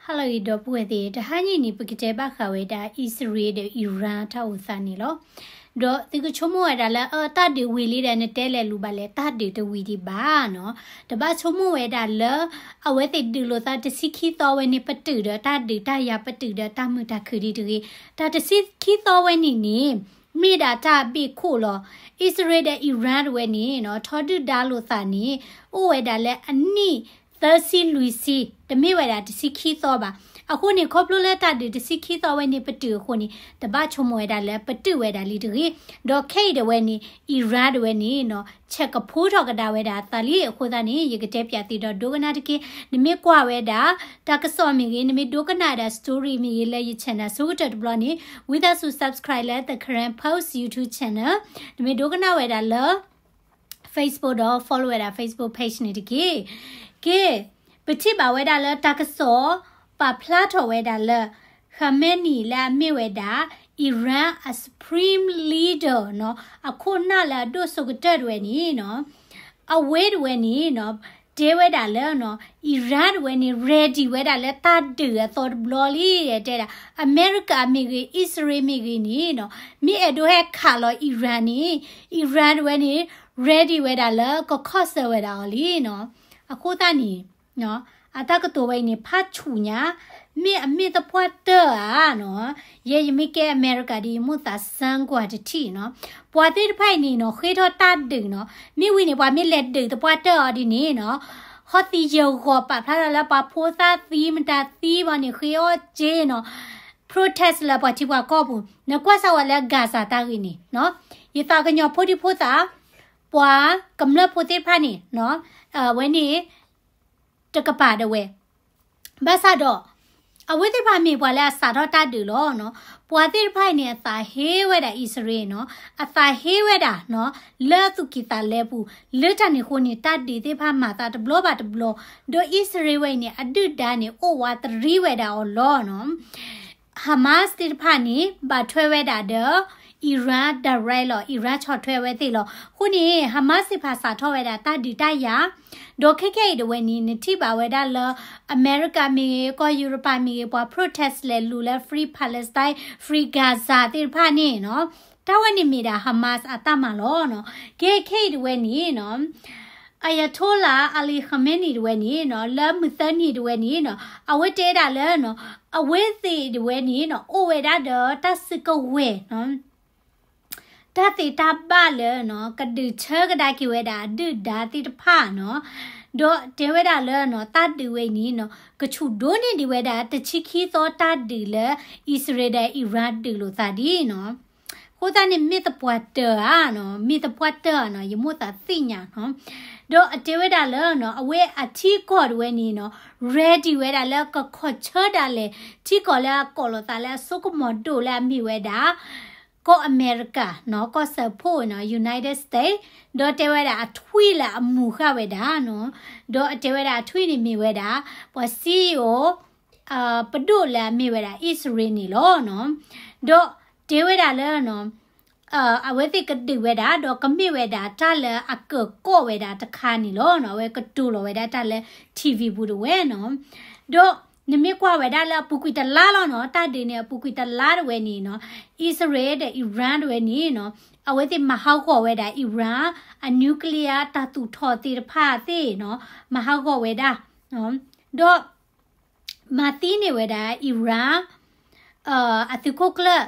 ဟါလၢအဂ့ၤ ဒီပုၢ်ဝဲၢ်သ့ၣ်, တဟါညါအံၤန့ၣ် ပကတဲဘၣ်ဃးဝဲဒၣ် အံၣ်စရ့လးဒီး အံၣ်ရၣ်တၢ်အိၣ်သးန့ၣ်လီၤ. ဒီးသုကဆိကမိၣ်ဝဲဒၣ်လၢ အၢ တၢ်ဒုးဝံၤလံဒီး နတဲလဲၤလူၤဘၣ်လဲၣ်, တၢ်ဒုးတဝံၤဒံးဘၣ်နီၤ. တဘၣ်ဆိကမိၣ်ဝဲဒၣ်လၢ အဝဲသ့ၣ်ဒုးလိာ်သးတဆံခံသီဝဲန့ၣ် ပတုာ်ဒီးတၢ်ဒုးတၢ်ယၤ ပတုာ်ဒီးတၢ်မုာ်တၢ်ခုၣ်ဒံးတဂ့ၤ. တၢ်တဆံခံသီဝဲန့ၣ်န့ၣ် မ့ၢ်ဒၣ်တၢ်ဘ့ၣ်ခိၣ်လီၤ. အံၣ်စရ့လးဒီး အံၣ်ရၣ်တဝဲန့ၣ်နီၤ ထီဒုၣ်ဒါလိာ်သးန့ၣ် အိၣ်ဝဲဒၣ်လၢအနံၣ်သၢဆံလွံၢ်ဆံ, တမ့ၢ်ဝဲဒၣ်တဆံခံသီဘၣ်. အဃိန့ၣ် ခီဖျိလၢတၢ်ဒုးတဆံခံသီဝဲန့ၣ် ပတုာ်အဃိန့ၣ် တဘၣ်ဆိကမိၣ်ဝဲဒၣ်လၢပတုာ်ဝဲဒၣ်လံတဂ့ၤ. ဒီးခဲအံၤတဝဲန့ၣ် အံၣ်ရၣ်တဝဲန့ၣ်နီၤ ဆဲးကဖိထီၣ်ကဒါဝဲဒၣ်အသးလံ. အဃိသတးန့ၣ် ယကတဲပၠးသုဒီးဒိကနၣ်တက့ၢ်. နမ့ၢ်ကွၢ်ဝဲဒၣ် တၢ်ကစီၣ်မ့ၢ်ဂ့ၤ, နမ့ၢ်ဒိကနၣ်ဝဲဒၣ် story မ့ၢ်ဂ့ၤ လၢယ channel ဆိကတၢၢ်တဘျီန့ၣ် ဝံသးစူၤ subscribe လၢ The Karen Post YouTube channel. နမ့ၢ်ဒိကနၣ်ဝဲဒၣ်လၢ Facebook ဒီး follow ဝဲဒၣ် Facebook page န့ၣ်တက့ၢ်. က့, ပထံၣ်ဘၣ်ဝဲဒၣ်လၢတၢ်ကစီၣ် ပာ်ဖျါထီၣ်ဝဲဒၣ်လၢ Khamenei လၢအမ့ၢ်ဝဲဒၣ် Iran အ supreme leader နီၤ, အခိၣ်နၢ်လၢအဒိၣ်ဆိးကတၢၢ်တဝဲန့ၣ်နီၤ, အဝဲတဝဲန့ၣ်နီၤ တဲဝဲဒၣ်လၢနီၤ အံၣ်ရၣ်တဝဲန့ၣ် ready ဝဲဒၣ်လၢတၢ်ဒုးအသီတဘျီလံ. တဲဒၣ် အမဲရကၤမ့ၢ်ဂ့ၤ အံၣ်စရ့လးမ့ၢ်ဂ့ၤန့ၣ်နီၤ မ့ၢ်အဲၣ်ဒိးဟဲခးလီၤအံၣ်ရၣ်န့ၣ် အံၣ်ရၣ်တဝဲန့ၣ် ready ဝဲဒၣ်လၢကခီၣ်ဆၢဝဲဒၣ်အီၤလံနီၤ. အဃိသတးန့ၣ် အတၢ်ကတိၤဝဲအံၤန့ၣ် ဖးဆူၣ်ညါ, မ့ၢ်အမ့ၢ်သပှၢ်တၢၢ်ဧါနီၤ. ယဲယမ့ၢ်ကဲအမဲရကၤဒီး ယမိၣ်သးစၢ်ကွၢ်တထံၣ်နီၤ. ပှၤသ့ၣ်တဖၣ်အံၤန့ၣ်နီၤ ဃ့ထီၣ်တၢ်ဒုးနီၤ. မ့ၢ်ဝံၤန့ၣ် ပှၤမ့ၢ်လဲၤဒုးသပှၢ်တၢၢ်အီၤဒ်န့ၣ်နီၤ, ဟီၣ်သံယဂီၤ ပာ်ဖျါထီၣ်လၢပှၤဖိသၣ်သံ မတၤသံဘၣ်န့ၣ် ဃ့အီၣ်က့နီၤ. protest လၢပှၤထံပှၤကီၢ်ပူၤ, နကွၢ်စၢ်ဝဲလၢ Gaza တၢ်ဂ့ၢ်န့ၣ်နီၤ. ယသးကညီၤဖိဒံဖိသၣ်, ပှၤကမျၢၢ်ဖိသ့ၣ်တဖၣ်န့ၣ်နီၤ, အဝဲန့ၣ် တကပၤဒၣ်ဝဲ. ဘၣ်ဆၣ်ဒီး အဝဲသ့ၣ်တဖၣ်မ့ၢ်ပှၤလၢအစးထီၣ်တၢ်ဒုးလီၤနီၤ. ပှၤသ့ၣ်တဖၣ်အံၤန့ၣ် အသးဟ့ဝဲဒၣ်အံၣ်စရ့လးနီၤ, အသးဟ့ဝဲဒၣ်နီၤ လၢအသူၣ်ကံၢ်သးလဲပူၤ, လၢတၢ်န့ၣ်အဃိန့ၣ် တၢ်ဒုးသ့ၣ်တဖၣ်မၤသးတဘျီဘၣ်တဘျီ, ဒီးအံၣ်စရ့လးဝဲအံၤန့ၣ် အဒုၣ်ဒါန့ၣ် အိၣ်ဝးတရံးဝဲဒၣ်အီၤလီၤနီၤ. Hamas သ့ၣ်တဖၣ်န့ၣ် ဘၣ်ထွဲဝဲဒၣ်ဒီး Iran direct လီၤ, Iran ဆီၣ်ထွဲဝဲသ့ၣ်လီၤ. အဃိန့ၣ် Hamas သ့ၣ်တဖၣ်စးထီၣ်ဝဲဒၣ်တၢ်ဒုးတၢ်ယၤ, ဒီးခဲခဲအံၤတဝဲန့ၣ် နထံၣ်ဘၣ်ဝဲဒၣ်လၢ အမဲရကၤမ့ၢ်ဂ့ၤ, ကီၢ်ယူရပၤမ့ၢ်ဂ့ၤ, ပှၤ protest လဲၤလူၤလၢ Free Palestine, Free Gaza သ့ၣ်တဖၣ်န့ၣ်နီၤ, တၢ်ဝဲန့ၣ်မ့ၢ်ဒၣ် Hamas အတၢ်မၤလီၤနီၤ. ကဲခဲအံၤတဝဲန့ၣ်နီၤ Ayatollah Ali Khamenei တဝဲန့ၣ်နီၤ, လၢမုၢ်သၢနံၤတဝဲန့ၣ်နီၤ, အဝဲတဲဒၣ်လၢနီၤ, အဝဲသ့ၣ်တဝဲန့ၣ်နီၤ အိၣ်ဝဲဒၣ်ဒီးတၢ်စုကဝဲၤနီၤ, တၢ်သ့တၢ်ဘၣ်လၢနီၤ ကဒုးဆၢကဒါက့ၤဝဲဒၣ်အဒုၣ်ဒါသ့ၣ်တဖၣ်နီၤ, ဒီးတဲဝဲဒၣ်လၢနီၤ တၢ်ဒုးဝဲအံၤန့ၣ်နီၤ ကဆူၣ်ဒိၣ်န့ၢ်ဒံးဝဲဒၣ် တဆံခံသီတၢ်ဒုးလၢ အံၣ်စရ့လးဒီး Iran ဒုးလိာ်သးဒ်နီၤ. အဃိသတးန့ၣ် မ့ၢ်သပှၢ်တၢၢ်ဧါနီၤ, မ့ၢ်သပှၢ်တၢၢ်ဧါနီၤ, ယမိၣ်သးသ့ၣ်ညါနီၤ. ဒီးအတဲဝဲဒၣ်လၢနီၤ အဝဲအထံကီၢ်တဝဲန့ၣ်နီၤ ready ဝဲဒၣ်လၢကခီၣ်ဆၢဒၣ်လဲာ် ထံကီၢ်လၢအကိးလိာ်သးလၢအစိကမီၤဒိၣ်လၢအမ့ၢ်ဝဲဒၣ် ကီၢ်အမဲရကၤနီၤ, ကီၢ်စၢဖှိၣ်နီၤ, United States, ဒီးတဲဝဲဒၣ်အထွံၣ်လၢအမူၤဃာ်ဝဲဒၣ်နီၤ, ဒီးအတဲဝဲဒၣ်အထွံၣ်န့ၣ်မ့ၢ်ဝဲဒၣ် ပှၤစံယိၤ ပဒိၣ်လၢအမ့ၢ်ဝဲဒၣ် အံၣ်စရ့လးန့ၣ်လီၤနီၤ. ဒီးတဲဝဲဒၣ်လၢနီၤ အဝဲသ့ၣ်ကဒုးဝဲဒၣ် ဒီးကမ့ၢ်ဝဲဒၣ်တၢ်လၢအကၢၤကီၢ်ဝဲဒၣ်တခါန့ၣ်လီၤနီၤ. အဝဲကတိၤလီၤဝဲဒၣ်တၢ်လၢ ထံၣ်ဝံၤ ပူၤတဝဲနီၤ. ဒီးနမ့ၢ်ကွၢ်ဝဲဒၣ်လၢအပူၤကွံာ်တလါလီၤနီၤ, တၢ်ဒုးန့ၣ်အပူၤကွံာ်တလါတဝဲန့ၣ်နီၤ, အံၣ်စရ့လးဒီး Iran တဝဲန့ၣ်နီၤ, အဝဲသ့ၣ်မၤဟးဂီၤဝဲဒၣ် Iran အ nuclear တၢ်သူၣ်ထီၣ်သ့ၣ်တဖၣ်သ့ၣ်နီၤ, မၤဟးဂီၤဝဲဒၣ် ဒီး မၤသံန့ၢ်ဝဲဒၣ် Iran အသုးခိၣ်ကျၢၢ်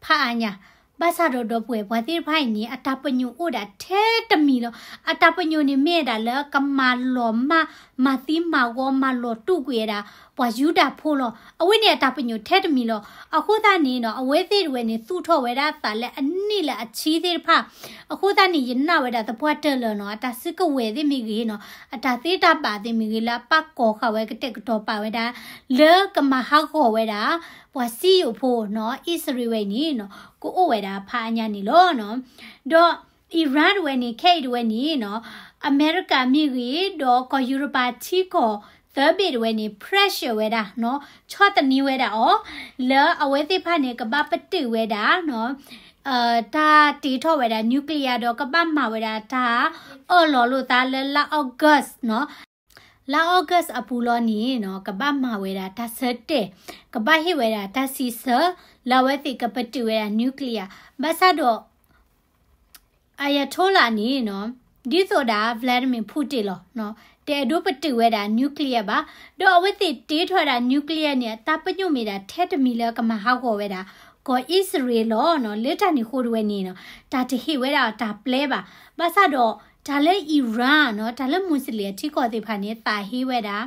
ဖးအါညါ, ဘၣ်ဆၣ်ဒီးဒီပုၢ်ဝဲၢ် ပှၤသ့ၣ်တဖၣ်အံၤန့ၣ် အတၢ်ပညိၣ်အိၣ်ဒၣ်ထဲတမံၤလီၤ. အတၢ်ပညိၣ်န့ၣ်မ့ၢ်ဝဲဒၣ်လၢကမၤလီၤမၢ်, မၤသံမၤဂီၤ မၤလီၤတူာ်ကွံာ်ဝဲဒၣ် ပှၤယူဒၤဖိလီၤ. အဝဲန့ၣ်အတၢ်ပညိၣ်ထဲတမံၤလီၤ. အဃိသတးန့ၣ်နီၤ အဝဲသ့ၣ်တဝဲန့ၣ် သူၣ်ထီၣ်ဝဲဒၣ်သးလၢအနံၣ်လၢအဆံသ့ၣ်တဖၣ်. အဃိသတးန့ၣ် ယနာ်ဝဲဒၣ်သပှၢ်တၢၢ်လၢနီၤ အတၢ်စုကဝဲၤသ့ၣ်မ့ၢ်ဂ့ၤနီၤ, အတၢ်သ့တၢ်ဘၣ်သ့ၣ်မ့ၢ်ဂ့ၤ လၢအပာ်ကီၤဃာ်ဝဲ ကတဲာ်ကတီၤပာ်ဝဲဒၣ် လၢကမၤဟးဂီၤဝဲဒၣ် ပှၤစံယိၤဖိနီၤ, အံၣ်စရ့လးဝဲအံၤန့ၣ်နီၤ ကအိၣ်ဝဲဒၣ်ဖးအါညါန့ၣ်လီၤနီၤ. ဒီး Iran တဝဲန့ၣ် ခဲအံၤတဝဲန့ၣ်နီၤ အမဲရကၤမ့ၢ်ဂ့ၤ ဒီးကီၢ်ယူရပၤထံကီၢ်သၢဘ့ၣ်တဝဲန့ၣ် pressure ဝဲဒၣ်နီၤ, ဆီၣ်သနံးဝဲဒၣ်အီၤ လၢအဝဲသ့ၣ်တဖၣ်န့ၣ် ကဘၣ်ပတုာ်ဝဲဒၣ်နီၤ တၢ်တ့ထီၣ်ဝဲဒၣ် nuclear ဒီးကဘၣ်မၤဝဲဒၣ်တၢ်အၢၣ်လီၤလိာ်သးလၢလါ August နီၤ, လါ August အပူၤလီၤန့ၣ်နီၤ ကဘၣ်မၤဝဲဒၣ်တၢ်ဆၢတဲာ်, ကဘၣ်ဟ့ၣ်ဝဲဒၣ်တၢ်စံးဆၢ လၢအဝဲသ့ၣ်ကပတုာ်ဝဲဒၣ် nuclear. ဘၣ်ဆၣ်ဒီး Ayatollah န့ၣ်နီၤ ဒ်သိးဒၣ် Vladimir Putin လီၤ, တအဲၣ်ဒိးပတုာ်ဝဲဒၣ် nuclear ဘၣ်. ဒီးအဝဲသ့ၣ်တ့ထီၣ်ဝဲဒၣ် nuclear န့ၣ် အတၢ်ပညိၣ်မ့ၢ်ဒၣ်ထဲတမံၤလၢကမၤဟးဂီၤဝဲဒၣ် ကီၢ်အံၣ်စရ့လးလီၤနီၤ. လၢတၢ်န့ၣ်အဃိတဝဲန့ၣ်နီၤ တၢ်တဟ့ၣ်ဝဲဒၣ်တၢ်ပျဲဘၣ်. ဘၣ်ဆၣ်ဒီး တၢ်လၢ Iran နီၤ တၢ်လၢ Muslim အထံကီၢ်သ့ၣ်တဖၣ်န့ၣ် သးဟ့ဝဲဒၣ်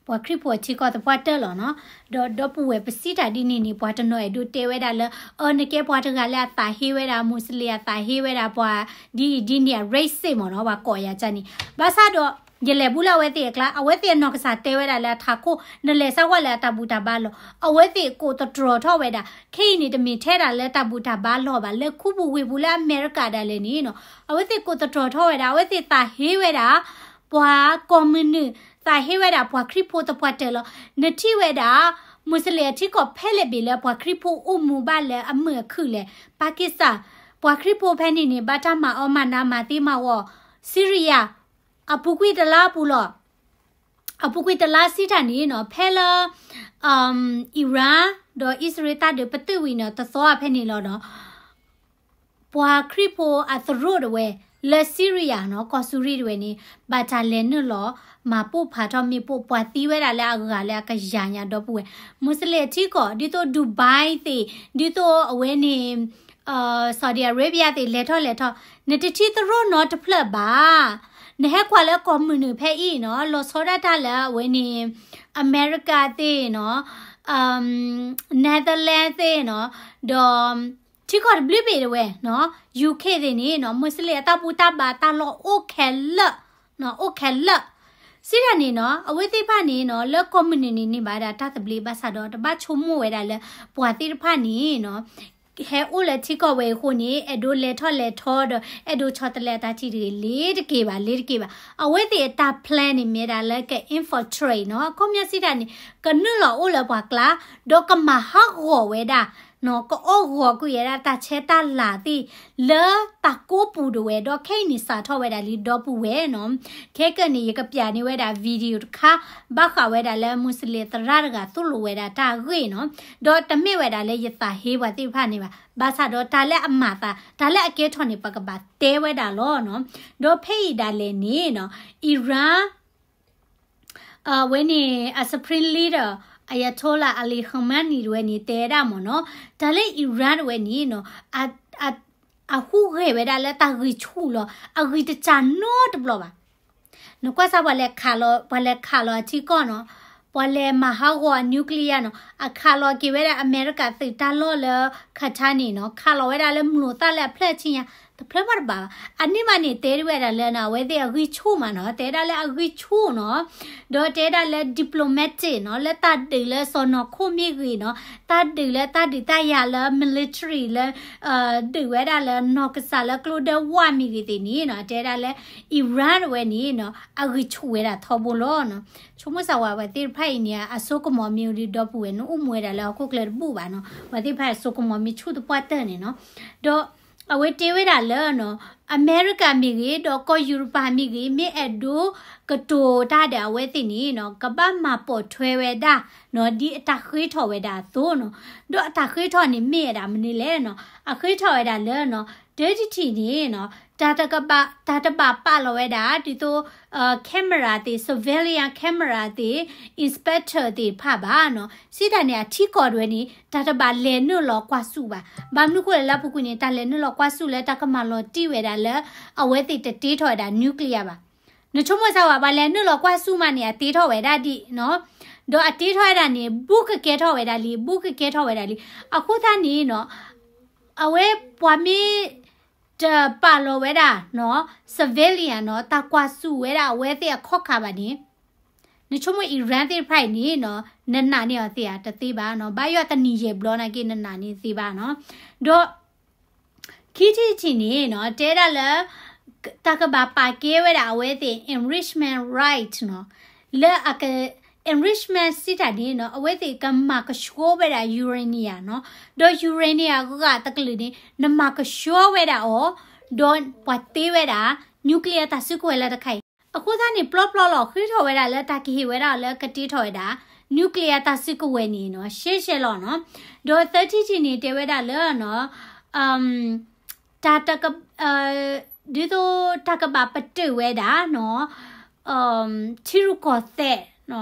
ပှၤခရံာ်ဖိအထံကီၢ်သပှၢ်တၢၢ်လီၤနီၤ. ဒီးဒီပုၢ်ဝဲၢ် ပစံးတၢ်ဒ်န့ၣ်န့ၣ် ပှၤတနီၤအဲၣ်ဒိးတဲဝဲဒၣ်လၢ အၢ နကဲပှၤတဂၤလၢအသးဟ့ဝဲဒၣ် Muslim အသးဟ့ဝဲဒၣ်ပှၤ ဒ်အံၤဒ်န့ၣ် အ racist မ့ၢ်နီၤ ပှၤကိးယၤကန့ၣ်. ဘၣ်ဆၣ်ဒီး ယလဲၤဘူးလၢအဝဲသ့ၣ်အကျါ အဝဲသ့ၣ်အနီၢ်ကစၢ်တဲဝဲဒၣ်လၢအထးခိၣ် နလဲၤစၢ်ဝဲလၢအတၢ်ဘူၣ်တၢ်ဘါလီၢ် အဝဲသ့ၣ်ကိးသတြီၤထီၣ်ဝဲဒၣ် ခဲအံၤန့ၣ် တမ့ၢ်ထဲဒၣ်လၢတၢ်ဘူၣ်တၢ်ဘါလီၢ်ဘၣ် လၢခူပူၤဝ့ၢ်ပူၤလၢအမဲရကၤဒၣ်လဲာ်န့ၣ်နီၤ အဝဲသ့ၣ်ကိးသတြီၤထီၣ်ဝဲဒၣ် အဝဲသ့ၣ်သးဟ့ဝဲဒၣ် ပှၤကီၢ်မုၢ်နုာ် သးဟ့ဝဲဒၣ်ပှၤခရံာ်ဖိသပှၢ်တၢၢ်လီၤ. နထံၣ်ဝဲဒၣ် Muslim အထံကီၢ်ဖဲလဲၣ်ဘ့ၣ်လၢပှၤခရံာ်ဖိအိၣ်မူဘၣ်လၢအမုာ်အခုၣ်လဲၣ် Pakistan ပှၤခရံာ်ဖိဖဲန့ၣ်န့ၣ် ဘၣ်တၢ်မၤအီၣ်မၤနးမၤသ့မၤဝီၤ Syria အပူၤကွံာ်တလါအပူၤလီၤ. အပူၤကွံာ်တလါစံးတၢ်န့ၣ်နီၤ ဖဲလၢ Iran ဒီးအံၣ်စရ့လးတၢ်ဒုးပတုာ်ဝံၤန့ၣ် တသီအဖဲန့ၣ်လီၤနီၤ ပှၤခရံာ်ဖိအသရိာ်တဝဲ လၢ Syria နီၤ ကီၢ်စူရံတဝဲန့ၣ် ဘၣ်တၢ်လဲၤနုာ်လီၤ မၤပိၢ်ဖးထီၣ်မ့ၣ်ပိၢ် ပှၤသံဝဲဒၣ်လၢအဂၤလၢအကယၤညါဒီပုၢ်ဝဲၢ် Muslim အထံကီၢ် ဒ်သိး Dubai သ့ၣ် ဒ်သိးအဝဲန့ၣ် Saudi Arabia သ့ၣ် လဲၤထီၣ်လဲၤထီၣ် နတထံၣ်သရိာ်နီတဖျၢၣ်ဘၣ်. နဟဲကွၢ်လၢကီၢ်မုၢ်နုာ်ဖဲအံၤနီၤ လီၤဆီဒၣ်တၢ်လၢအဝဲန့ၣ် အမဲရကၤသ့ၣ်နီၤ Netherlands သ့ၣ်နီၤ ဒီး ထံကီၢ်တဘျုးဘ့ၣ်တဝဲနီၤ UK သ့ၣ်န့ၣ်နီၤ Muslim အတၢ်ဘူၣ်တၢ်ဘါတၢ်လီၢ်အိၣ်ခဲလၢာ် အိၣ်ခဲလၢာ် စံးတၢ်န့ၣ်နီၤ အဝဲသ့ၣ်တဖၣ်န့ၣ်နီၤ လၢကီၢ်မုၢ်နုာ်န့ၣ်န့ၢ်ဘၣ်ဒၣ်တၢ်သဘျ့ဘၣ်ဆၣ်ဒီး တဘၣ်ဆိကမိၣ်ဝဲဒၣ်လၢ ပှၤသ့ၣ်တဖၣ်န့ၣ်နီၤ ဟဲအိၣ်လၢထံကီၢ်ဝဲအံၤအဃိန့ၣ် အဲၣ်ဒိးလဲၤထီၣ်လဲၤထီဒီး အဲၣ်ဒိးဆီတလဲအတၢ်ထံၣ်တဂ့ၤ လ့ၤတက့ၤဘၣ် လ့ၤတက့ၤဘၣ်. အဝဲသ့ၣ်အတၢ် plan န့ၣ်မ့ၢ်ဒၣ်လၢက infiltrate နီၤ အခီပညီစံးတၢ်န့ၣ် ကနုာ်လီၤအိၣ်လၢပှၤကျါ ဒီးကမၤဟးဂီၤဝဲဒၣ် နီၤ ကအီၣ်ဂီၤကွံာ်ဝဲဒၣ်တၢ်ဆဲးတၢ်လၤသ့ၣ် လၢတၢ်ကိးပူၤတဝဲ ဒီးခဲအံၤန့ၣ်စးထီၣ်ဝဲဒၣ်လံဒီပုၢ်ဝဲၢ်နီၤ ခဲကနံၣ်န့ၣ် ယကပျးန့ၢ်ဝဲဒၣ် video တခါ ဘၣ်ဃးဝဲဒၣ်လၢ Muslim သရၣ်တဂၤသိၣ်လိဝဲဒၣ်တၢ်အဂ့ၢ်နီၤ ဒီးတမ့ၢ်ဝဲဒၣ်လၢယသးဟ့ပှၤသ့ၣ်တဖၣ်န့ၣ်ဘၣ် ဘၣ်ဆၣ်ဒီးတၢ်လၢအမၤသး တၢ်လၢအကဲထီၣ်န့ၣ် ပကဘၣ်တဲဝဲဒၣ်လီၤနီၤ ဒီးဖဲအံၤဒၣ်လဲာ်န့ၣ်နီၤ Iran အဝဲန့ၣ် အ Supreme Leader Ayatollah Ali Khamenei တဝဲန့ၣ် တဲဒၣ်မ့ၢ်နီၤ တၢ်လၢ Iran တဝဲန့ၣ်နီၤ အ အ အဟူးဂဲၤဝဲဒၣ်လၢတၢ်ဂံၢ်ဆူၣ်လီၤ အဂံၢ်တစၢ်နီတဘျီဘၣ်. နကွၢ်စၢ်ပှၤလဲၤခးလီၤ ပှၤလဲၤခးလီၤအထံကီၢ်နီၤ ပှၤလဲၤမၤဟးဂီၤအ nuclear နီၤ အခးလီၤက့ၤဝဲဒၣ်အမဲရကၤသုးတၢ်လီၢ်လၢ Qatar န့ၣ်နီၤ ခးလီၤဝဲဒၣ်လၢမျိာ်သၣ်လၢအဖျၢၣ်ဆံညါ တဖျၢၣ်မးတဘၣ်ဘၣ်. အန့ၣ်မးန့ၣ် တဲဝဲဒၣ်လၢနီၤ အဝဲသ့ၣ်အဂံၢ်ဆူၣ်မးနီၤ တဲဒၣ်လၢအဂံၢ်ဆူၣ်နီၤ ဒီးတဲဒၣ်လၢ diplomatic နီၤ လၢတၢ်ဒုးလၢစီၤနီၤခိၣ်မ့ၢ်ဂ့ၤနီၤ တၢ်ဒုးလၢတၢ်ဒုးတၢ်ယၤလၢ military လၢ ဒုးဝဲဒၣ်လၢနီၢ်ကစၢ်လၢကျိဒၢဝၣ်မ့ၢ်ဂ့ၤသ့ၣ်န့ၣ်နီၤ တဲဒၣ်လၢ Iran တဝဲန့ၣ်နီၤ အဂံၢ်ဆူၣ်ဝဲဒၣ်ထီဘိလီၤနီၤ. ဆိကမိၣ်စၢ်ဝဲပှၤသ့ၣ်တဖၣ်အံၤန့ၣ် အစိကမီၤမ့ၢ်အိၣ်ဒီးဒီပုၢ်ဝဲၢ် နအိၣ်မူဝဲဒၣ်လၢဟီၣ်ခိၣ်ချၢတဘူၣ်ဘၣ်နီၤ ပှၤသ့ၣ်တဖၣ်အစိကမီၤမ့ၢ်ဆူၣ်သပှၢ်တၢၢ်န့ၣ်နီၤ ဒီး အဝဲတဲဝဲဒၣ်လၢနီၤ အမဲရကၤမ့ၢ်ဂ့ၤ ဒီးကီၢ်ယူရပၤမ့ၢ်ဂ့ၤ မ့ၢ်အဲၣ်ဒိးကတိၤတၢ်ဒီးအဝဲသ့ၣ်န့ၣ်နီၤ ကဘၣ်မၤပိာ်ထွဲဝဲဒၣ်နီၤ ဒ်အတၢ်ဃ့ထီၣ်ဝဲဒၣ်အသိးနီၤ ဒီးအတၢ်ဃ့ထီၣ်န့ၣ်မ့ၢ်ဝဲဒၣ်မနုၤလဲၣ်နီၤ အဃ့ထီၣ်ဝဲဒၣ်လၢနီၤ တၢ်တထံၣ်န့ၣ်နီၤ တၢ်တကဘၣ် တၢ်တဘၣ်ပာ်လီၤဝဲဒၣ် ဒ်သိး camera သ့ၣ် surveillance camera သ့ၣ် inspector သ့ၣ်တဖၣ်ဘၣ်နီၤ စံးတၢ်န့ၣ် အထံကီၢ်တဝဲန့ၣ် တၢ်တဘၣ်လဲၤနုာ်လီၤကွၢ်ဆူၣ်ဘၣ်. ဘၣ်မနုၤဃိလဲၣ်လၢအပူၤကွံာ်န့ၣ် တၢ်လဲၤနုာ်လီၤကွၢ်ဆူၣ်လၢတၢ်ကမၤလီၤတံၢ်ဝဲဒၣ်လၢ အဝဲသ့ၣ်တတ့ထီၣ်ဝဲဒၣ် nuclear ဘၣ်. နဆိကမိၣ်စၢ်ဝဲ ပှၤလဲၤနုာ်လီၤကွၢ်ဆူၣ်မးန့ၣ် အတ့ထီၣ်ဝဲဒၣ်ဒ်နီၤ ဒီးအတ့ထီၣ်ဝဲဒၣ်န့ၣ် ဘူးကကဲထီၣ်ဝဲဒၣ်လံ ဘူးကကဲထီၣ်ဝဲဒၣ်လံ. အဃိသတးန့ၣ်နီၤ အဝဲပှၤမ့ၢ် တပာ်လီၤဝဲဒၣ်နီၤ civilian နီၤ တၢ်ကွၢ်ဆူၣ်ဝဲဒၣ်အဝဲသ့ၣ်အခီၣ်ခါဘၣ်န့ၣ် နဆိကမိၣ် Iran သ့ၣ်တဖၣ်အံၤန့ၣ်နီၤ နနာ်န့ၢ်အီၤသ့ဧါ တသ့ဘၣ်နီၤ ဘၣ်ယွၤတနံၤယဲၢ်ဘျီနာ်က့ နနာ်န့ၢ်သ့ဘၣ်နီၤ ဒီး ခံထံၣ်တထံၣ်န့ၣ်နီၤ တဲဒၣ်လၢ တၢ်ကဘၣ်ပာ်ကဲဝဲဒၣ်အဝဲသ့ၣ် enrichment right နီၤ လၢအက enrichment စံးတၢ်န့ၣ်နီၤ အဝဲသ့ၣ်ကမၤကဆှီဝဲဒၣ် uranium နီၤ ဒီး uranium အဂၤတကလုာ်န့ၣ် နမၤကဆှီဝဲဒၣ်အီၤ ဒီးပှၤတ့ဝဲဒၣ် nuclear တၢ်စုကဝဲၤလၢတခါအံၤ အဃိသတးန့ၣ် ပျီပျီလီၤ ဃ့ထီၣ်ဝဲဒၣ်လၢတၢ်ကဟ့ၣ်ဝဲဒၣ်လၢကတ့ထီၣ်ဝဲဒၣ် nuclear တၢ်စုကဝဲၤန့ၣ်နီၤ ရှဲရှဲလီၤနီၤ. ဒီးသၢထံၣ်တထံၣ်န့ၣ် တဲဝဲဒၣ်လၢနီၤ တၢ်တက ဒ်သိးတၢ်ကဘၣ်ပတုာ်ဝဲဒၣ်နီၤ ထံရူၢ်ကီၢ်သဲး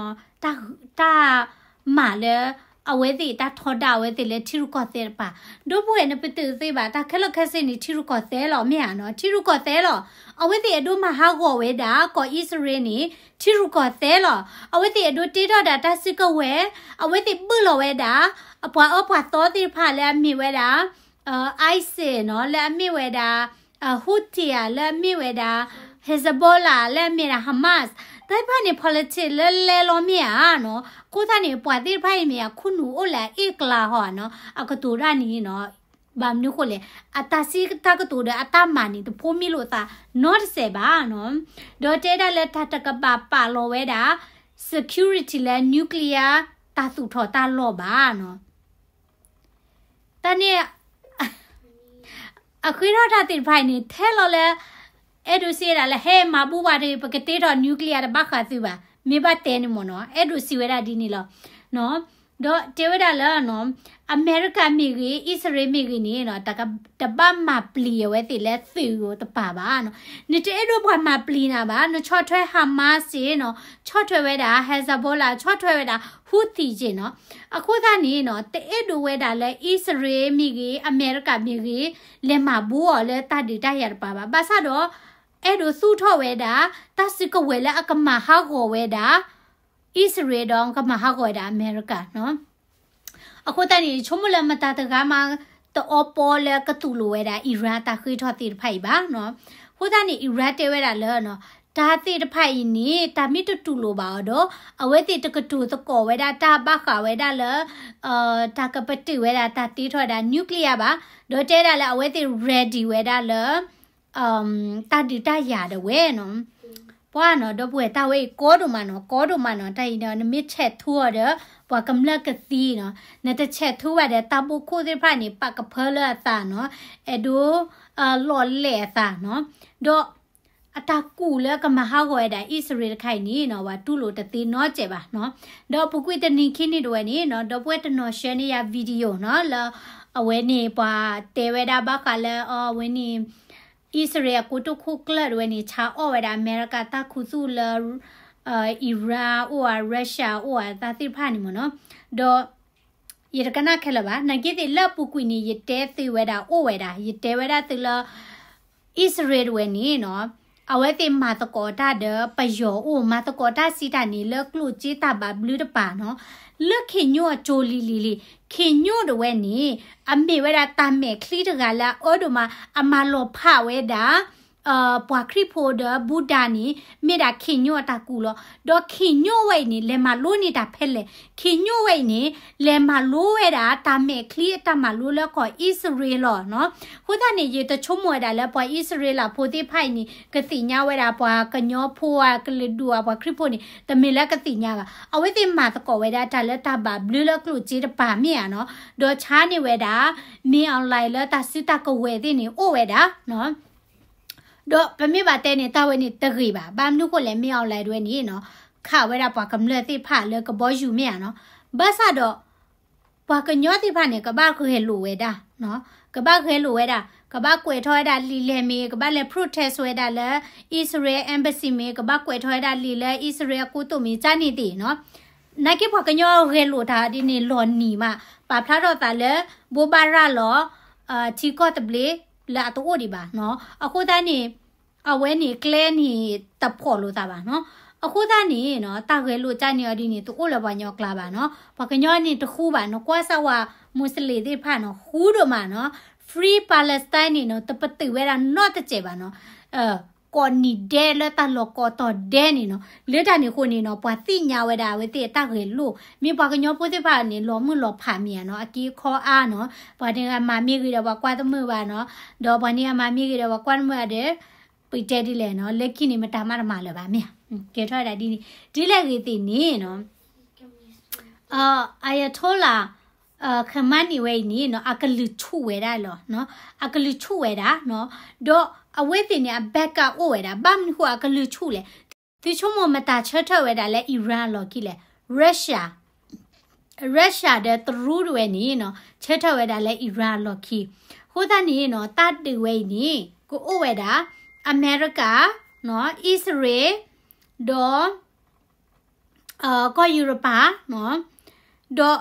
တၢ်မၤလၢ အဝဲသ့ၣ်တၢ်ထီဒါအဝဲသ့ၣ်လၢထံရူၢ်ကီၢ်သဲးတပၤ, ဒီပုၢ်ဝဲၢ်နပတုာ်သ့ဘၣ် တၢ်ခဲလၢာ်ခဲဆ့န့ၣ် ထံရူၢ်ကီၢ်သဲးလီၤ မ့ၢ်ဧါနီၤ ထံရူၢ်ကီၢ်သဲးလီၤ. အဝဲသ့ၣ်အဒိမၤဟးဂီၤဝဲဒၣ် ကီၢ်အံၣ်စရ့လးန့ၣ် ထံရူၢ်ကီၢ်သဲးလီၤ. အဝဲသ့ၣ်အဒိတ့ထီၣ်ဒၣ်တၢ်စုကဝဲၤ, အဝဲသ့ၣ်ဘုၣ်လီၤဝဲဒၣ် အပှၤအၢပှၤသီသ့ၣ်တဖၣ်လၢအမ့ၢ်ဝဲဒၣ် ISIS နီၤ လၢအမ့ၢ်ဝဲဒၣ် Houthi ဧါ လၢအမ့ၢ်ဝဲဒၣ် Hezbollah လၢအမ့ၢ်ဒၣ် Hamas တၢ်တဖၣ်န့ၣ် politics လၢလဲၤလီၤမ့ၢ်ဧါနီၤ. အဃိသတးန့ၣ် ပှၤသ့ၣ်တဖၣ်အံၤမ့ၢ်အခိၣ်နူာ်အိၣ်လၢအအ့ၣ်ကျါဟီဧါနီၤ အကတိၤတၢ်န့ၣ်နီၤ ဘၣ်မနုၤဃိလဲၣ် အတၢ်စံးတၢ်ကတိၤဒီးအတၢ်မၤန့ၣ် တဖိးမံလိာ်သးနီတစဲးဘၣ်နီၤ. ဒီးတဲဒၣ်လၢတၢ်တကဘၣ်ပာ်လီၤဝဲဒၣ် security လၢ nuclear တၢ်သူၣ်ထီၣ်တၢ်လီၢ်ဘၣ်နီၤ. တၢ်န့ၣ် အဃ့ထီၣ်တၢ်သ့ၣ်တဖၣ်အံၤန့ၣ် ထဲလီၤလၢ အဲၣ်ဒိးစံးဝဲဒၣ်လၢ ဟဲမၤဘူၣ်ဘၣ်တဂ့ၤ ပကတ့ထီၣ် nuclear တဘၣ်ဃးသုဘၣ် မ့ၢ်ဘၣ်တဲန့ၣ်မ့ၢ်နီၤ အဲၣ်ဒိးစံးဝဲဒၣ်ဒ်န့ၣ်လီၤ. ဒီးတဲဝဲဒၣ်လၢ အမဲရကၤမ့ၢ်ဂ့ၤ အံၣ်စရ့လးမ့ၢ်ဂ့ၤန့ၣ် တဘၣ်မၤပျံၤအဝဲသ့ၣ်လၢသုးတပၤဘၣ်နီၤ. နတအဲၣ်ဒိးပှၤမၤပျံၤနၤဘၣ် နဆီၣ်ထွဲ Hamas နီၤ ဆီၣ်ထွဲဝဲဒၣ် Hezbollah ဆီၣ်ထွဲဝဲဒၣ် Houthi က့နီၤ. အဃိသတးန့ၣ်နီၤ တအဲၣ်ဒိးဝဲဒၣ်လၢအံၣ်စရ့လးမ့ၢ်ဂ့ၤ အမဲရကၤမ့ၢ်ဂ့ၤ လဲၤမၤဘူၣ်အီၤလၢတၢ်ဒုးတၢ်ယၤတပၤဘၣ်. ဘၣ်ဆၣ်ဒီး အဲၣ်ဒိးသူၣ်ထီၣ်ဝဲဒၣ် တၢ်စုကဝဲၤလၢအကမၤဟးဂီၤဝဲဒၣ် အံၣ်စရ့လးဒီးကမၤဟးဂီၤဝဲဒၣ်အမဲရကၤနီၤ. အဃိသတးန့ၣ် ဆိကမိၣ်လၢမတၤတဂၤမး တအီပီလၢကတူၢ်လိာ်ဝဲဒၣ် Iran တၢ်ဃ့ထီၣ်သ့ၣ်တဖၣ်အံၤဘၣ်နီၤ. အဃိသတးန့ၣ် Iran တဲဝဲဒၣ်လၢနီၤ တၢ်သ့ၣ်တဖၣ်အံၤန့ၣ် တၢ်မ့ၢ်တတူၢ်လိာ်ဘၣ်အီၤဒီး အဝဲသ့ၣ်တကတိၤသကိးဝဲဒၣ်တၢ်ဘၣ်ဃးဝဲဒၣ်လၢ တၢ်ကပတုာ်ဝဲဒၣ်တၢ်တ့ထီၣ်ဝဲဒၣ် nuclear ဘၣ်, ဒီးတဲဒၣ်လၢအဝဲသ့ၣ် ready ဝဲဒၣ်လၢ တၢ်ဒုးတၢ်ယၤဒၣ်ဝဲနီၤ. ပှၤနီၤ ဒီပုၢ်ဝဲၢ် တၢ်ဝဲအံၤကီဒိၣ်မးနီၤ ကီဒိၣ်မးနီၤ တၢ်အံၤဒီး နမ့ၢ်ဆဲးထူအီၤဒီး ပှၤကမျၢၢ်ကသံနီၤ, နတဆဲးထူဘၣ်ဒီး တၢ်ဘိခိၣ်သ့ၣ်တဖၣ်န့ၣ် ပာ်ကဖၢလၢအသးနီၤ, အဲၣ်ဒိး လီၤလဲာ်အသးနီၤ, ဒီး အတၢ်ကူၣ်လၢကမၤဟးဂီၤဝဲဒၣ် အံၣ်စရ့လးတခါအံၤန့ၣ်နီၤ ပှၤတူၢ်လိာ်တသ့နီတစဲးဘၣ်နီၤ, ဒီးအပူၤကွံာ်တနံၤခံနံၤဒၣ်ဝဲန့ၣ်နီၤ ဒီပုၢ်ဝဲၢ်တနီၤ share န့ၢ်ယၤ video နီၤ လၢ အဝဲန့ၣ်ပှၤတဲဝဲဒၣ်ဘၣ်ဃးလၢအဝဲန့ၣ် အံၣ်စရ့လးအကိတိာ်ခိၣ်ကျၢၢ်ဒၣ်ဝဲန့ၣ် ဆါအီၣ်ဝဲဒၣ်အမဲရကၤတၢ်ခူသူၣ်လၢ Iran အိၣ်ဧါ Russia အိၣ်ဧါ တၢ်သ့ၣ်တဖၣ်န့ၣ်မ့ၢ်နီၤ, ဒီး ယတကနၣ်ခဲလၢာ်ဘၣ် နာ်က့သ့ၣ်လၢအပူၤကွံာ်န့ၣ် ယတဲသုဝဲဒၣ်အိၣ်ဝဲဒၣ် ယတဲဝဲဒၣ်သုလၢ အံၣ်စရ့လးတဝဲန့ၣ်နီၤ အဝဲသ့ၣ်မၤသကိးတၢ်ဒီးပယီၤအိၣ် မၤသကိးတၢ်စံးတၢ်န့ၣ် လၢကျိၣ်စ့တၢ်ဘၣ်ဘျုးတပၤနီၤ, လၢခ့ၣ်ညိၣ်အကၠိလံၤလံၤလံၤ ခ့ၣ်ညိၣ်တဝဲန့ၣ် အမ့ၢ်ဝဲဒၣ်တၢ်မဲာ်ချံတဂၤလၢအအၢဒိၣ်မး အမၤလီၤဖးဝဲဒၣ် ပှၤခရံာ်ဖိဒီးဘူဒၤန့ၣ် မ့ၢ်ဒၣ်ခ့ၣ်ညိၣ်အတၢ်ကူၣ်လီၤ. ဒီးခ့ၣ်ညိၣ်ဝဲအံၤန့ၣ် လဲၤမၤလိန့ၢ်တၢ်ဖဲလဲၣ်. ခ့ၣ်ညိၣ်ဝဲအံၤန့ၣ် လဲၤမၤလိဝဲဒၣ် တၢ်မဲာ်ချံအတၢ်မၤလိလၢကီၢ်အံၣ်စရ့လးလီၤနီၤ. အဃိသတးန့ၣ် ယတဆိကမိၣ်ဝဲဒၣ်လၢပှၤအံၣ်စရ့လးဖိသ့ၣ်တဖၣ်အံၤန့ၣ် ကသ့ၣ်ညါဝဲဒၣ်ပှၤကညီဖိဧါ ကလုာ်ဒူၣ်ဧါ ပှၤခရံာ်ဖိန့ၣ် တမ့ၢ်လၢကသ့ၣ်ညါဘၣ်. အဝဲသ့ၣ်မၤသကိးဝဲဒၣ်တၢ်လၢတၢ်ဘၣ်ဘျုးလၢကျိၣ်စ့တပၤမ့ၢ်ဧါနီၤ. ဒီးဆါန့ၢ်ဝဲဒၣ် မင်းအောင်လှိုင် လၢတၢ်စုတၢ်ကဝဲၤသ့ၣ်န့ၣ် အိၣ်ဝဲဒၣ်နီၤ. ဒီးပမ့ၢ်ဘၣ်တဲန့ၣ် တၢ်ဝဲန့ၣ်တဂ့ၤဘၣ်. ဘၣ်မနုၤဃိလဲၣ် မင်းအောင်လှိုင် တဝဲန့ၣ်နီၤ ခးဝဲဒၣ်ပှၤကမျၢၢ်သ့ၣ်တဖၣ်လၢကဘီယူၤမ့ၢ်ဧါနီၤ. ဘၣ်ဆၣ်ဒီး ပှၤကညီသ့ၣ်တဖၣ်န့ၣ် ကဘၣ်ဂဲၤလိာ်ဝဲဒၣ်နီၤ, ကဘၣ်ဂဲၤလိာ်ဝဲဒၣ်, ကဘၣ်ကွဲးထီၣ်ဝဲဒၣ်လံာ်လဲၢ်မ့ၢ်, ကဘၣ်လဲၤ protest ဝဲဒၣ်လၢ Israel Embassy မ့ၢ်, ကဘၣ်ကွဲးထီၣ်ဝဲဒၣ်လံာ်လၢ အံၣ်စရ့လးအကိတိာ်မ့ၢ် ကန့ၣ်သ့ၣ်နီၤ. နာ်က့ပှၤကညီဂဲၤလိာ်တၢ်ဒ်န့ၣ်လီၤနံၤမး, ပာ်ဖျါထီၣ်သးလၢ ဘိးဘၣ်ရၤလီၤ ထံကီၢ်သဘျ့လၢအတအိၣ်ဒံးဘၣ်နီၤ. အဃိသတးန့ၣ် အဝဲန့ၣ်ကျဲန့ၣ်တဖှီၣ်လိာ်သးဘၣ်နီၤ. အဃိသတးန့ၣ်နီၤ တၢ်ဂဲၤလိာ်ကန့ၣ်အီၤဒ်န့ၣ် တအိၣ်လၢပှၤကညီအကျါဘၣ်နီၤ. ပှၤကညီန့ၣ်တဃူဘၣ်နီၤ, ကွၢ်စၢ်ဝဲ Muslim သ့ၣ်တဖၣ်နီၤ ဃူဒိၣ်မးနီၤ. Free Palestine န့ၣ်နီၤ တပတုာ်ဝဲဒၣ်နီတစဲးဘၣ်နီၤ. ကိးနံၤဒဲးလၢတၢ်လီၢ်ကိးတီၤဒဲးန့ၣ်နီၤ. လၢတၢ်န့ၣ်အဃိန့ၣ်နီၤ ပှၤသ့ၣ်ညါဝဲဒၣ်အဝဲသ့ၣ်အတၢ်ဂဲၤလိာ်, မ့ၢ်ပှၤကညီဖိသ့ၣ်တဖၣ်န့ၣ် လီၤမုၢ်လီၤဖးမ့ၢ်ဧါနီၤ, အက့အခီအါနီၤ. ပှၤန့ၣ်အမၤမ့ၢ်ဂ့ၤဒီးပှၤကွၢ်တမုာ်ဘၣ်နီၤ, ဒီးပှၤန့ၣ်အမၤမ့ၢ်ဂ့ၤဒီးပှၤကွၢ်တမုာ်ဘၣ်ဒီး ပတဲဒ်လဲၣ်နီၤ, လၢခံန့ၣ်မတၤမးတမၤလၢၤဘၣ်မ့ၢ်ဧါ. ကဲထီၣ်ဝဲဒၣ်ဒ်န့ၣ် ဒ်လဲၣ်ဂ့ၤသ့ၣ်န့ၣ်နီၤ Ayatollah Khamenei ဝဲအံၤန့ၣ်နီၤ အကလုၢ်ဆူၣ်ဝဲဒၣ်လီၤ. အကလုၢ်ဆူၣ်ဝဲဒၣ်နီၤ, ဒီးအဝဲသ့ၣ်န့ၣ် အ backup အိၣ်ဝဲဒၣ်, ဘၣ်မနုၤဃိအကလုၢ်ဆူၣ်လဲၣ်. သုဆိကမိၣ်မတၤဆၢထၢၣ်ဝဲဒၣ်လၢ Iran အလီၢ်ခံလဲၣ်, Russia, Russia ဒီးတရူးတဝဲန့ၣ်နီၤ ဆၢထၢၣ်ဝဲဒၣ်လၢ Iran အလီၢ်ခံ. အဃိသတးန့ၣ်နီၤ တၢ်ဒုးဝဲအံၤန့ၣ် ကအိၣ်ဝဲဒၣ် အမဲရကၤ, အံၣ်စရ့လ်, ဒီး ကီၢ်ယူရပၤ, ဒီး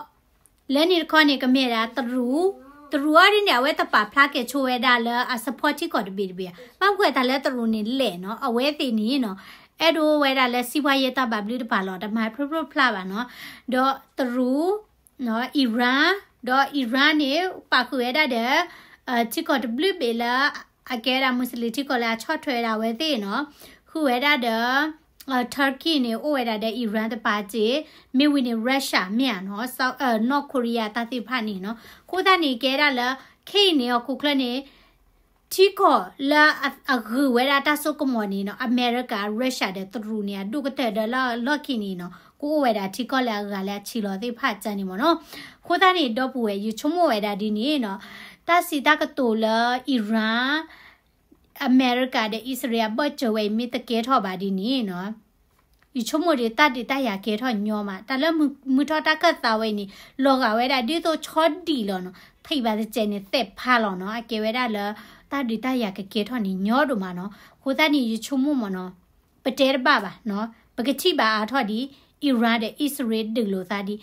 လၢန့ၣ်တခီန့ၣ် ကမ့ၢ်ဒၣ်တရူး, တရူးအံၤဒ်န့ၣ် အဝဲတပာ်ဖျါကဲၤဆိဝဲဒၣ်လၢအ support ထံကီၢ်တဘ့ၣ်တဘ့ၣ်, ဘၣ်မနုၤဃိတၢ်လၢတရူးန့ၣ်လဲၣ်နီၤ အဝဲသ့ၣ်န့ၣ်နီၤ အဲၣ်ဒိးဝဲဒၣ်လၢစံးပှၤယဲတၢ်ဘၣ်ဘျုးတပၤလီၤ, တမၤဖျိဖျိဖျါဘၣ်နီၤ. ဒီးတရူး, Iran, ဒီး Iran န့ၣ် ပာ်ဃုာ်ဝဲဒၣ်ဒီး ထံကီၢ်တဘျုးဘ့ၣ်လၢ အကဲဝဲဒၣ် Muslim ထံကီၢ်လၢအဆီၣ်ထွဲဝဲဒၣ်အဝဲသ့ၣ်နီၤ, ဃုာ်ဝဲဒၣ်ဒီး Turkey န့ၣ် အိၣ်ဝဲဒၣ်ဒီး Iran တပၤစ့ၢ်, မ့ၢ်ဝံၤန့ၣ် Russia မ့ၢ်ဧါနီၤ, North Korea တၢ်သ့ၣ်တဖၣ်န့ၣ်နီၤ. အဃိသတးန့ၣ် ကဲဒၣ်လၢ ခဲအံၤန့ၣ် ဟီၣ်ခိၣ်ချၢန့ၣ် ထံကီၢ်လၢအဂုာ်ဝဲဒၣ်တၢ်စိကမီၤန့ၣ်နီၤ အမဲရကၤ, Russia ဒီးတရူးန့ၣ် အဒိၣ်ကတၢၢ်ဒီးလၢလီၢ်ခံန့ၣ်နီၤ ကအိၣ်ဝဲဒၣ်ထံကီၢ်လၢအဂၤလၢအဆံးလီၤသ့ၣ်တဖၣ်န့ၣ်မ့ၢ်နီၤ. အဃိသတးန့ၣ် ဒီပုၢ်ဝဲၢ် ယဆိကမိၣ်ဝဲဒၣ်ဒ်န့ၣ်နီၤ, တၢ်စံးတၢ်ကတိၤလၢ Iran, အမဲရကၤဒီးအံၣ်စရ့လ်အဘၢၣ်စၢၤဝဲအံၤ မ့ၢ်တကဲထီၣ်ဘၣ်ဒ်န့ၣ်နီၤ, ယဆိကမိၣ်ဒီးတၢ်ဒုးတၢ်ယၤကဲထီၣ်ညီမး, တၢ်လၢမုၢ်ထီၣ်တၢ်ခၢၣ်သးဝဲအံၤန့ၣ် လီၤဂာ်ဝဲဒၣ်ဒ်သိးဆီဒံၣ်လီၤနီၤ, ထံၣ်ဘၣ်တစဲးန့ၣ် သဲးဖးလီၤနီၤ, အကဲဝဲဒၣ်လၢ တၢ်ဒုးတၢ်ယၤကကဲထီၣ်န့ၣ်ညီဒိၣ်မးနီၤ. အဃိသတးန့ၣ် ယဆိကမိၣ်မ့ၢ်နီၤ, ပတဲတဘၣ်ဘၣ်နီၤ, ပကထံၣ်ဘၣ်အါထီၣ်ဒ် Iran ဒီးအံၣ်စရ့လ်ဒုးလိာ်သးဒ်, ဒီး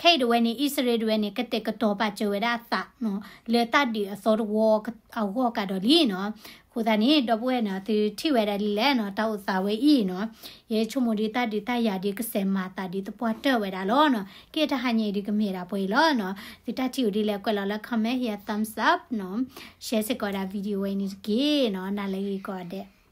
ခဲအံၤတဝဲန့ၣ် အံၣ်စရ့လ်တဝဲန့ၣ် ကတဲာ်ကတီၤပာ်စၢၤဝဲဒၣ်အသးနီၤ, လၢတၢ်ဒုးအသီတဝီအဂီၢ်ကဒီးလံနီၤ. အဃိသတးန့ၣ် ဒီပုၢ်ဝဲၢ်နီၤ သုထံၣ်ဝဲဒၣ်ဒ်လဲၣ်နီၤ, တၢ်အိၣ်သးဝဲအံၤနီၤ, ယဆိကမိၣ်ဒ်တၢ်ဒုးတၢ်ယၤဒ်ကစဲးမၤသးဒ်သပှၢ်တၢၢ်ဝဲဒၣ်လီၤနီၤ. ကဲတဟါညါအံၤဒ်ကမ့ၢ်ဒၣ်ပှဲၤအံၤလီၤနီၤ. သုတၢ်ထံၣ်အိၣ်ဒ်လဲၣ် ကွဲးလီၤလၢ comment ဟ့ thumbs up နီၤ, share စ့ၢ်ကီးဒၣ် video ဝဲအံၤန့ၣ်တက့ၢ်နီၤ, နၤလၢဂ့ၤကိးဂၤဒဲး.